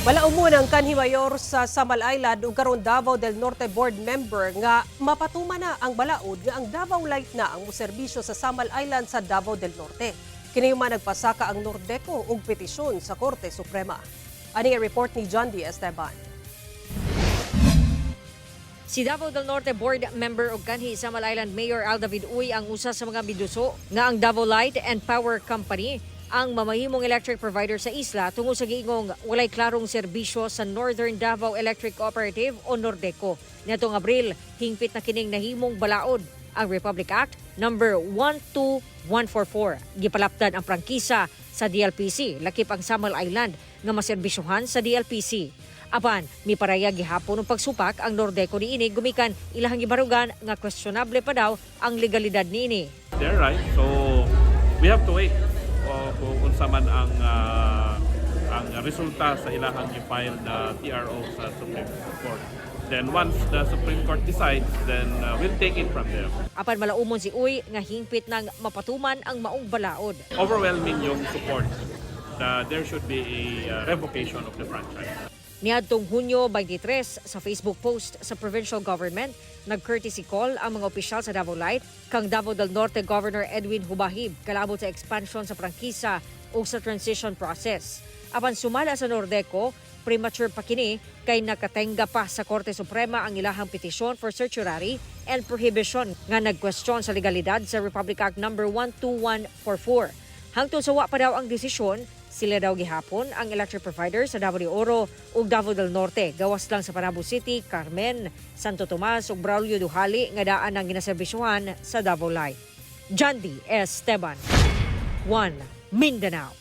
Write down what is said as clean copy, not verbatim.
Malaumon ang kanhi mayor sa Samal Island ug karon Davao del Norte board member nga mapatuman na ang balaod nga ang Davao Light na ang moserbisyo sa Samal Island sa Davao del Norte. Kini man nagpasaka ang Nordeco og petisyon sa Korte Suprema. Ani ang report ni John D. Esteban. Si Davao del Norte board member ug kanhi Samal Island Mayor Al David Uy ang usa sa mga miduso nga ang Davao Light and Power Company ang mamahimong electric provider sa isla tungod sa giingong walay klarong serbisyo sa Northern Davao Electric Cooperative o Nordeco. Niadtong Abril, hingpit na kining nahimong balaod ang Republic Act number 12144. Gipalapdan ang prangkisa sa DLPC, lakip ang Samal Island nga maserbisyohan sa DLPC. Apan, miparaya gihapon og pagsupak ang Nordeco niini gumikan ilahang gibarugan nga questionable pa daw ang legalidad niini. They're right. So we have to wait kung unsa man ang resulta sa ilahang i-file na TRO sa Supreme Court. Then once the Supreme Court decides, then we'll take it from there. Apan malaumon si Uy nga hingpit nang mapatuman ang maong balaod. Overwhelming yung support na there should be a revocation of the franchise. Niadtong Hunyo 23, sa Facebook post sa provincial government, nag-courtesy call ang mga opisyal sa Davao Light kang Davao del Norte Governor Edwin Hubahib kalabot sa expansion sa prangkisa ug sa transition process. Apan sumala sa Nordeco, premature pa kini kay nakatenga pa sa Korte Suprema ang ilahang petisyon for certiorari and prohibition nga nagkwestiyon sa legalidad sa Republic Act number 12144. Hangtod sa wa pa daw ang desisyon, sila daw gihapon ang electric provider sa Davao de Oro ug Davao del Norte. Gawas lang sa Panabo City, Carmen, Santo Tomas ug Braulio Duhali nga daan ang ginaserbisyuhan sa Davao Light. Jandy Esteban, 1 Mindanao.